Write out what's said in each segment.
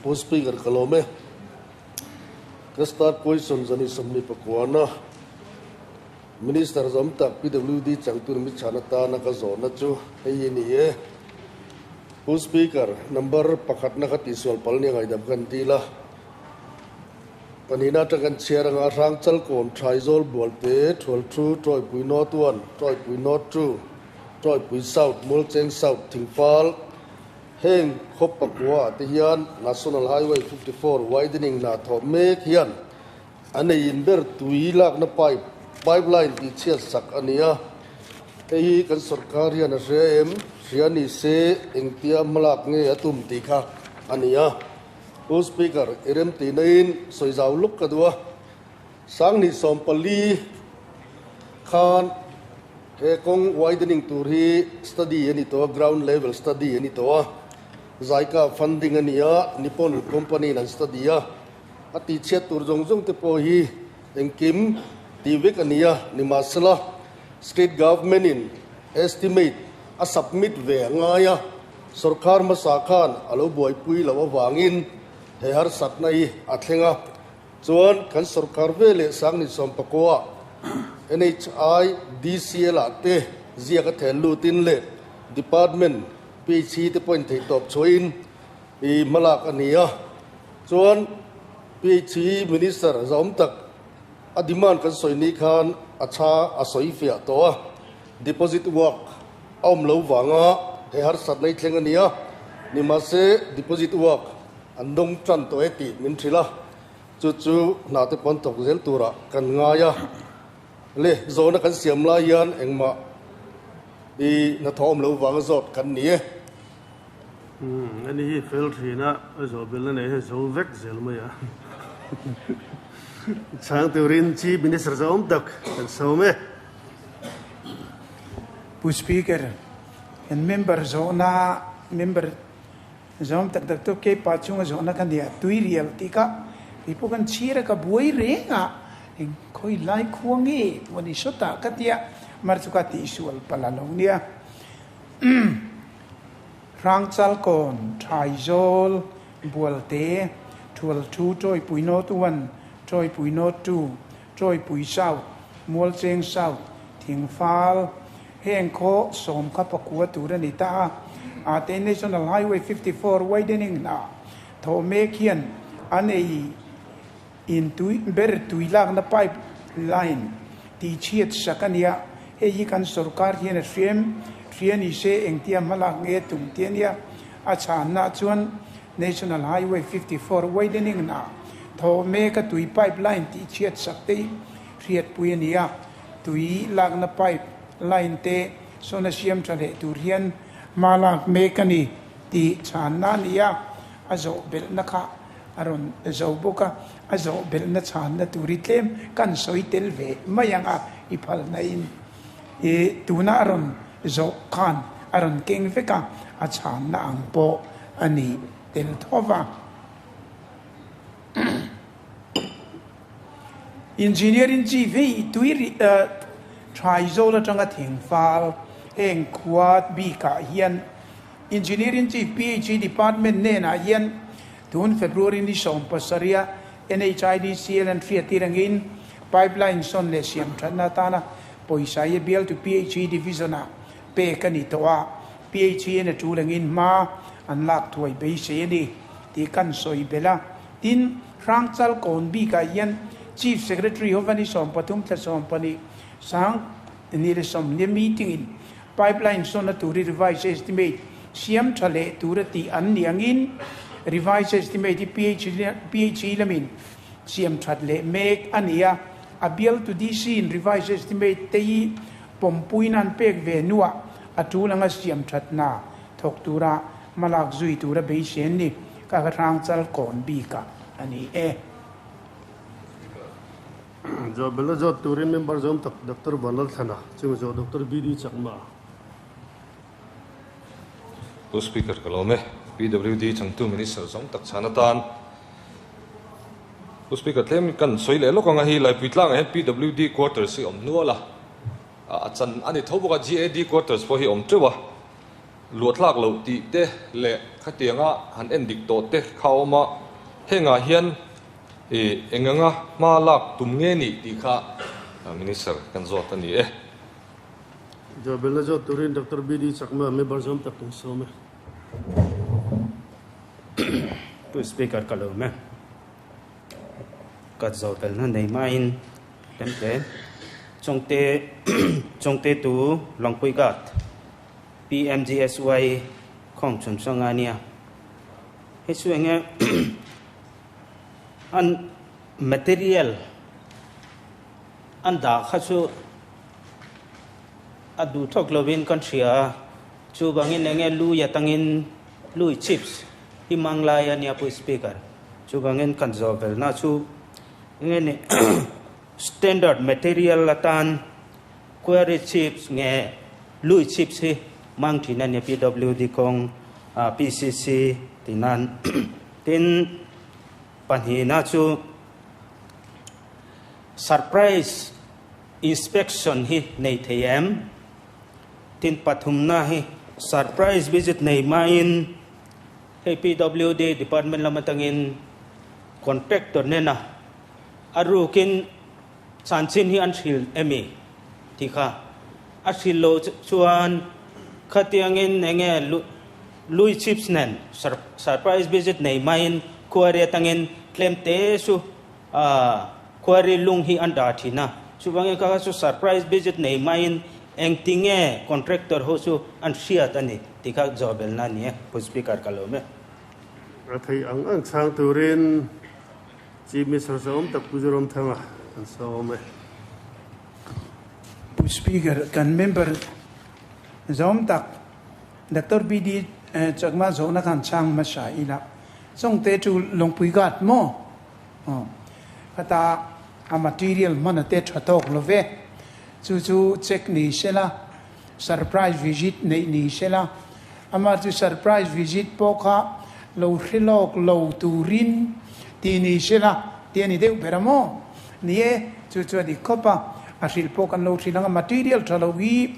Pu Speaker ka lawm e. Ka start question zani 24na Minister zawm tak PWD changtu mi chhan atana ka zawhna chu hei hi ni e. Pu Speaker, number pakhatna kha tihsual pal nia ngaihdam kan dil a. Pahnihna atang kan chhiar anga Hrangchal kawn Thaizawl Bualte Thual Thu Tawipui North One, Tawipui North Two, Tawipui South, Mualcheng South, Thingfal, Heng khaw pakua ah te hian National Highway 54 widening hna thawh mek hian a neiin ber tui lakna pipe, pipeline, tih chhiat sak a ni a. Hei hi kan sorkar hian a hria em? Hria ni se engtia hmalak nge a tum tih kha a ni a. Pu Speaker, i remtihna-in sawi zau luk ka duh a. 2014 khan he kawng widening tur hi study a ni tawh a, ground level study a ni tawh a, Zaika funding a ni a, Nippon company in an study a, a tihchhiat tur zawng zawng te pawh hi engkim tih vek a ni a, nimahsela state government in estimate a submit ve a ngai a, sorkar hmasa khan a lo buaipui loh avangin he harsatna hi a thleng a. Chuan kan sorkar ve leh 2019 NHI DCL ah te ziak a thel lutin leh Department PHE te pawhin theihtawp chhuahin i hmalak a ni a. Chuan PHE Minister zahawm tak a demand kan sawi ni khan a tha a sawi fiah tawh a, deposit work a awm lo vanga he harsatna i thleng a ni a, nimahse deposit work An dawng tan tawh e tih min hrilh a, chu chu hna te pawn thawk zel turah kan ngai a. Le, zawhna kan siam lai hian engmah i hnathawh awm lo vanga zawt kan ni e. Umm, ani hi fel thin a, a zawh belna nei hi zo vek zel mai a. Chhang turin Chief Minister zawm tak kan sawm e. Pu Speaker, kan member zawhna member Zawm tak tak tu keipa chunga zawhna ka nia tui rial tih ka kei pawh kan chhir a ka buai reng a eng khawi lai khua nge tu ani sawtah ka tia mar chu ka tihsual palh a lo nia Hrangchal kawn Thaizawl Bualte Thual Thu Tawipui North One Tawipui North Two Tawipui South Mualcheng South Thingfal Heng khaw sawm kha pakua tur a ni ta a, a te National Highway 54 widening hna thawh mek hian an ei in tui ber tui lakna pipe line tih chhiat sak a nia, hei hi kan sorkar hian a hriam hria ni se engtia hmalak nge tum tih a nia, a chhanna chuan National Highway 54 widening hna thawh mek a tui pipe line tih chhiat sak te hi hriatpui a ni a. Tui lakna pipe line te sawn a siam tha leh tur hian hma lak mek a ni tih chhanna a ni a, a zawh belhna kha a rawn zo bawk a, a zawh belhna chhanna tur hi tlem kan sawi tel ve mai ang a, i phalna in i tuna a rawn zawh khan a rawn keng vek a, a chhanna ang pawh a ni tel tho va. Engineering chief hi tui rih Thaizawl atanga thingfal heng khua bikah hian Engineering chief PHE department hnenah hian tun February ni 17 a NHIDCL an hriattir angin pipeline sawn leh siam thatna atana pawisa hi a bialtu PHE division ah pek a ni tawh a, PHE in a tul angin hma an lak thuai beisei a ni tih kan sawi belh a. Tin, Hrangchal kawn bikah hian Chief Secretary ho vani 13 thla 12 sang ni leh 20 meeting in pipeline sawnna tur hi revise estimate siam tha leh tur a tih an ni angin revise estimate hi PHE lamin siam that leh mek a ni a, a bialtu DC in revise estimate te hi pawmpui nan pek ve hnuah a tul anga siam that hna thawk tura hmalak zui tura beisei an ni. Ka ka hrang chal kawn bik ah a ni e. Zawh belh a zawt turin member zawm tak Doctor Vanlalthlana chu zawh Doctor BD Chakma. Pu Speaker ka lawm e. PWD changtu Minister zawm tak chhan atan Pu Speaker tlem kan sawi leh lawk ang a, hei Laipui tlangah hian PWD quarters hi awm hnual a, a chan a ni tho bawk a, GAD quarters pawh hi awm teuh a. Luatlak loh tih te leh khatianga han en dik tawh te kha a awm a, hengah hian eng anga hma lak tum nge nih tih kha Minister kan zawt a ni e. Zawhbelna zawt turin Doctor BD Chakma member zawm tak kan sawm e. Pu Speaker ka lawm e. Ka zawhbelna nei hmain Lemte Chawngte Chawngte tu Lawngpui Ghat PMGSY khawng chhun hrang a nia. Hei chu enge an material an dah kha chu a duh thawk lovin kan hria a, chuvangin enge lui atangin lui chips hi mang lai a nia Pu Speaker. Chuvangin kan zawh velna chu enge ni standard material atan quarry chips nge lui chips hi mang thin a nia PWD kawng PCC tih nan. Tin pahnihna chu surprise inspection hi nei thei em? Tin pathumna hi surprise visit nei hmain hei PWD department lam atangin contractor nena a rukin chanchin hi an hrilh emi tih kha a hrilh loh chuan khatiangin enge lui chips nen surprise visit nei hmain khuari atangin tlem te chu Khuari lung hi an dah thin a, chuvangin kha kha chu surprise visit nei maiin engtinge contractor ho chu an hriat a ni tih kha zawhbelna a ni e, Pu Speaker ka lawm e. A theih ang ang chhang turin Chief Minister Zawm tak Pu Zoramthanga an sawm e. Pu Speaker, kan member zawm tak Doctor BD Chakma zawhna khan chhang hmasa ila, Chawngte chu Lawngpui Ghat maw? Aw. Khata a material hman a te tha tawk lo ve. Chu chu check ni sela, surprise visit neih ni sela, amah chu surprise visit pawh kha lo hre lawk lo turin tih ni sela tih a ni deuh ber a maw? Ni e, chu chu a dik khawp a, a hrilh pawh kan lo hrilh ang a, material tha lo hi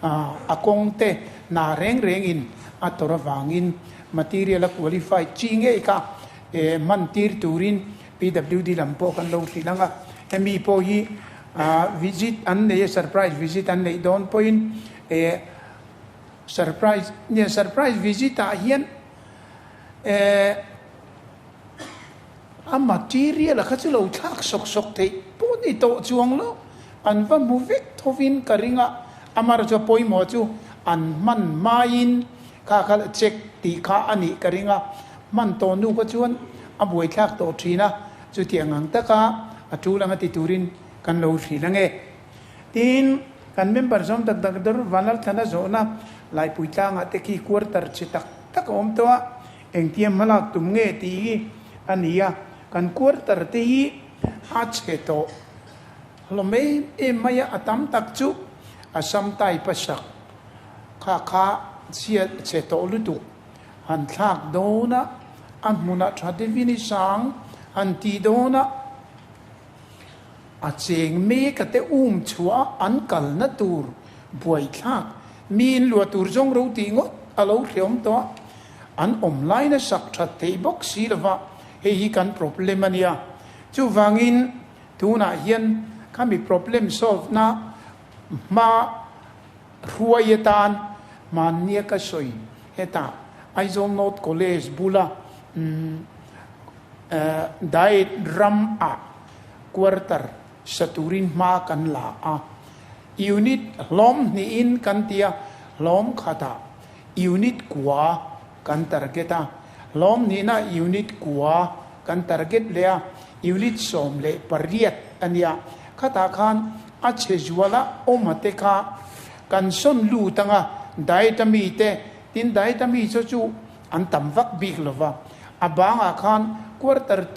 a kawng te hna reng rengin a tawrh avangin material a qualified chi ngei kha Hman tir turin PWD lam pawh kan lo hrilh ang a, hemi pawh hi visit an nei a, surprise visit an neih dawn pawhin surprise nia surprise visit ah hian a material a kha chu lo thlak sawk sawk theih pawh ni tawh chuang lo, an va hmu vek thovin ka ring a, amaherawhchu a pawimawh chu an hman hmain kha kha check tih kha a nih ka ring a. Hman tawh nu kha chuan a buaithlak tawh thin a, chutiang ang taka a tul anga ti turin kan lo hrilh ange. Tin, kan member zawm tak tak dawr Vanlalthlana zawhna Laipui tlangah te khi quarter chi tak tak a awm tawh a, engtia hmalak tum nge tih hi a ni a, kan quarter te hi a chhe tawh hlawm em em mai a, a tam tak chu Assam type a sak kha kha chhiat chhe tawh lutuk. Han thlak dawn a, a hmunah tha deuhin i sang han ti dawn a, a cheng mek a te um chhuah a an kalna tur buaithlak mi in luah tur zawng ro tih ngawt a lo hreawm tawh a, an awm laina sak that theih bawk si lova hei hi kan problem a nia. Chuvangin tunah hian khami problem solve na hma Hruai atan hmannia ka sawi hetah Aizawl North College bula Diet ram ah quarter sa turin hma kan la a, unit hlawm hnihin kan ti a, hlawm khatah unit kua kan target a, hlawm hnihna unit kua kan target leh a, unit 18 a nia, khatah khan A chhe zual a, awma te kha kan sawn lut ang a, diet a mi te, tin diet a mi chu chu an tam vak bik lo va, a bangah khan quarter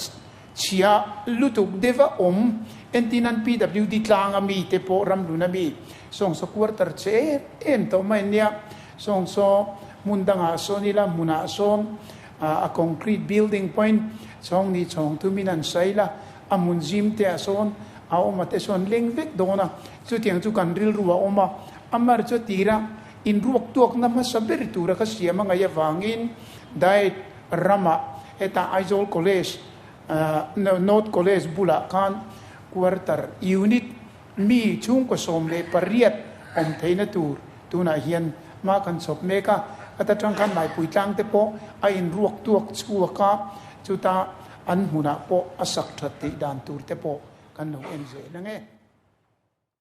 chhia lutuk deuh a awm, entin an PWD tlang a mi te pawh ramlun a mi sawngsaw quarter chhe em em tawh mai ania, sawngsaw hmun dangah sawn ila hmunah sawn a concrete building pawhin chhawng ni chhawng thumin an sail a, A hmun zim te ah sawn a awm a te sawn leng vek dawn a, chutiang chu kan rilru a awm a, a mar chu a tir a, Inruak tuakna hmasa ber tura ka siam a ngaih avangin Diet ramah hetah Aizawl College, North College bulah khan quarter unit mi chhungkaw 18 awm theihna tur tunah hian hma kan chhawp mek a. Ata tang khan Maipui tlang te pawh a inruak tuak chhuak a, chuta an hmunah pawh a sak that theih dan tur te pawh kan lo en zel ang e.